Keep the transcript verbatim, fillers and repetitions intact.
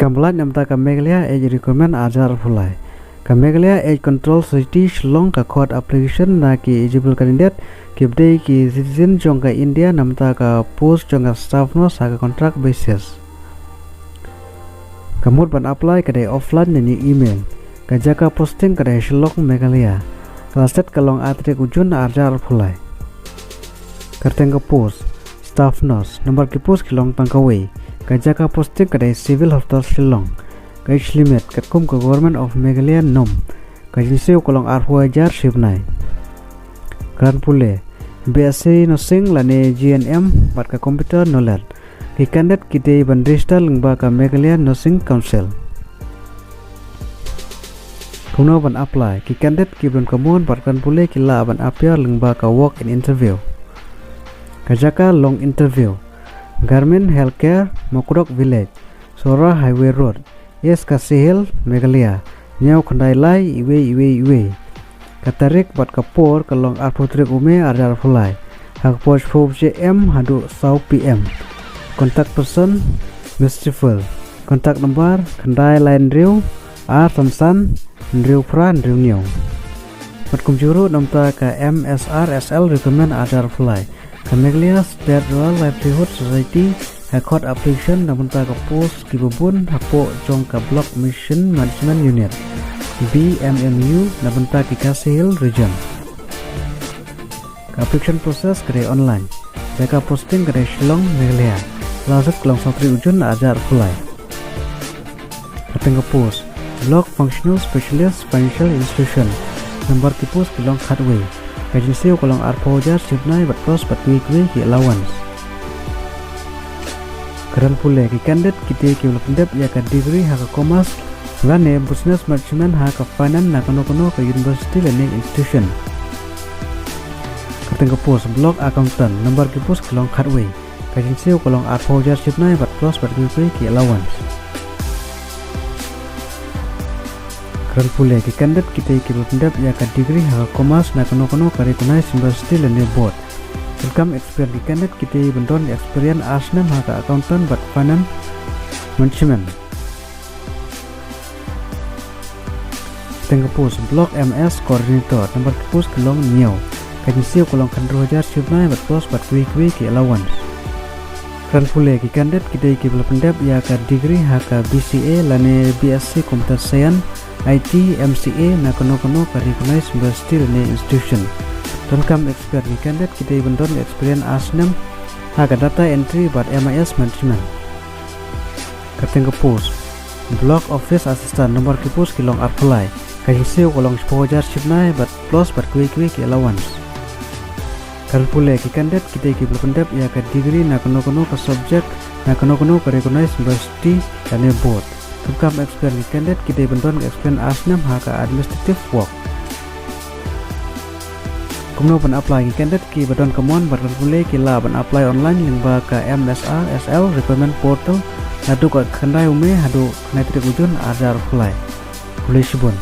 Kam ba lait namta ka Meghalaya Age Requirement arhajar arphew lai. Ka Meghalaya Age Control Society Shillong ka khot application na ki eligible candidate kiba dei ki citizen jong ka India namta ka post jong ka staff nurse ha ka contract basis. Ka mut ban apply ka dei offline ne email. Ka jaka posting ka dei Shillong, Meghalaya. Ka last date ka long ar tarik u Jun arhajar arphew lai. Kyrteng ka post, staff nurse, nambar ki post ki long tang kawei. Ka jaka posting ka dei Civil Hospital Shillong. Ka age limit katkum ka Government of Meghalaya norm, ka jingsiew ka long arphew hajar shi bnai. Kyrteng pule, B S c Nursing lane G N M bad ka computer knowledge. Ki candidate ki dei ban register lyngba ka Meghalaya Nursing Council. Kumno ban apply? Ki candidate kiba don ka mon bad kyrteng pule ki lah ban appear lyngba ka walk in interview. Ka jaka long interview: Grameen Healthcare, Mukdok Village, Sohra Highway Road, East Khasi Hills, Meghalaya, hynñiew khyndai lai, iwei iwei iwei. Ka tarik bad ka por ka long arphew tarik u May arhajar arphew lai. Ha ka por shiphew baje em haduh saw P M. Contact person, Miss Sifel. Contact number, khyndai lai hynriew, ar san san, hynriew phra hynriew hynñiew. Bad kumjuh ruh namta ka M S R S L Requirement arhajar arphew lai. Ka Meghalaya State Rural Livelihood Society ka khot application na bynta ka post kiba bun hapoh jong ka Block Mission Management Unit, B M M U, na bynta ki Khasi Hills Region. Ka application process ka dei online. Jaka posting ka dei Shillong, Meghalaya. Last date ka long saw tarik u Jun arhajar arphew lai. Kyrteng ka post, Block Functional Specialist Financial Institution. Nambar ki post ki long khatwei. Ka jingsiew ka long arphew hajar shi bnai bad plus bad kiwei kiwei ki allowance. Kyrteng pule, ki candidate ki dei kiba la pyndep ïa ka degree ha ka commerce lane business management ha ka finance na kano kano ka university lane institution. Kyrteng ka post, Block Accountant, nambar ki post ki long khatwei. Ka jingsiew ka long arphew hajar shi bnai bad plus bad kiwei kiwei ki allowance. Kyrteng pule, ki candidate ki dei kiba la pyndep ïa ka degree ha ka commerce na kano kano ka recognized university lane board. Donkam experience, ki candidate ki dei ban don experience ar snem ha ka accountant bad finance management. Kyrteng ka post, Block M S Coordinator, nambar ki post ki long hynñiew. Ka jingsiew ka long khyndai hajar shi bnai bad plus bad kiwei kiwei ki allowance. Kyrteng pule, ki candidate ki dei kiba la pyndep ïa ka degree ha ka B C A lane B S c Computer Science, I T, M C A na kano kano ka recognized university lane institution. Donkam experience, ki candidate ki dei ban don experience ar snem ha ka data entry bad M I S management. Kyrteng ka post, Block Office Assistant, nambar ki post ki long arphew lai. Ka jingsiew ka long shiphew hajar shi bnai bad plus bad kiwei kiwei ki allowance. Kyrteng pule, ki candidate ki dei kiba la pyndep ïa ka degree na kano kano ka subject na kano kano ka recognized university lane board. Donkam experience, ki candidate ki dei ban don experience ar snem ha ka administrative work. Kumno ban apply? Ki candidate kiba don ka mon bad kyrteng pule ki lah ban apply online lyngba ka M S R S L Recruitment Portal naduh ka khyndai u May haduh khyndai tarik u Jun arhajar arphew lai. Khublei shibun.